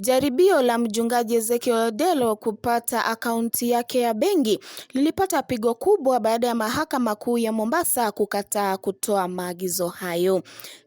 Jaribio la mchungaji Ezekiel Odero kupata akaunti yake ya benki lilipata pigo kubwa baada ya Mahakama Kuu ya Mombasa kukataa kutoa maagizo hayo.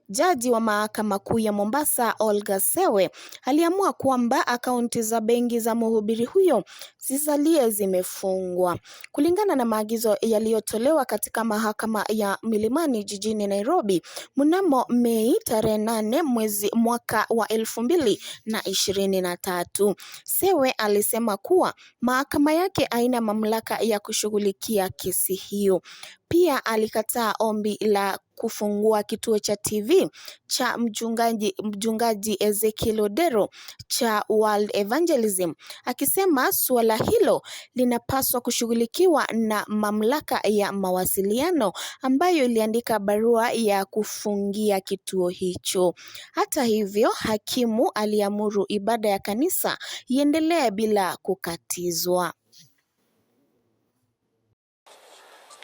Jaji wa Mahakama Kuu ya Mombasa, Olga Sewe, aliamua kwamba akaunti za benki za mhubiri huyo zisalie zimefungwa. Kulingana na maagizo yaliyotolewa katika Mahakama ya Milimani jijini Nairobi mnamo Mei tarehe 8 mwezi mwaka wa 2023. Sewe alisema kuwa mahakama yake haina mamlaka ya kushughulikia kesi hiyo. Pia alikataa ombi la kufungua kituo cha TV cha mchungaji Ezekiel Odero cha World Evangelism, akisema suala hilo linapaswa kushughulikiwa na mamlaka ya mawasiliano ambayo iliandika barua ya kufungia kituo hicho. Hata hivyo, hakimu aliamuru ibada ya kanisa iendelee bila kukatizwa.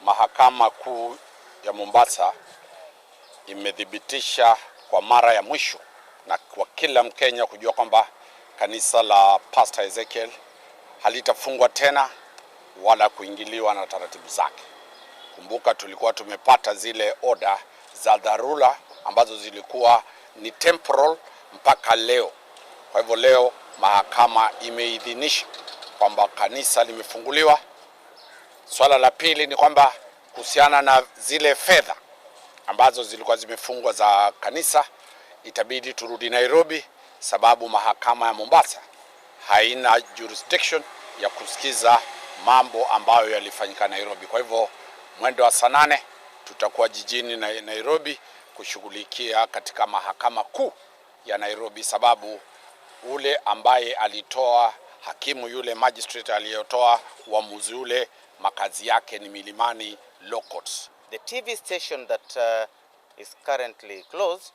Mahakama Kuu ya Mombasa imethibitisha kwa mara ya mwisho na kwa kila Mkenya kujua kwamba kanisa la Pastor Ezekiel halitafungwa tena wala kuingiliwa na taratibu zake. Kumbuka tulikuwa tumepata zile oda za dharura ambazo zilikuwa ni temporal mpaka leo. Kwa hivyo leo mahakama imeidhinisha kwamba kanisa limefunguliwa. Swala la pili ni kwamba kuhusiana na zile fedha ambazo zilikuwa zimefungwa za kanisa, itabidi turudi Nairobi, sababu mahakama ya Mombasa haina jurisdiction ya kusikiza mambo ambayo yalifanyika Nairobi. Kwa hivyo mwendo wa saa 8 tutakuwa jijini Nairobi kushughulikia katika Mahakama Kuu ya Nairobi, sababu ule ambaye alitoa hakimu yule magistrate aliyotoa uamuzi ule makazi yake ni Milimani Law Courts. The TV station that is currently closed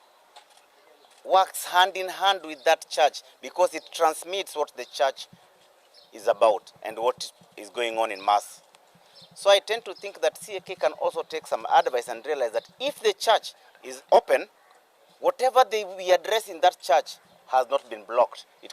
works hand in hand with that church because it transmits what the church is about and what is going on in mass. So I tend to think that CAK can also take some advice and realize that if the church is open, whatever we address in that church has not been blocked. It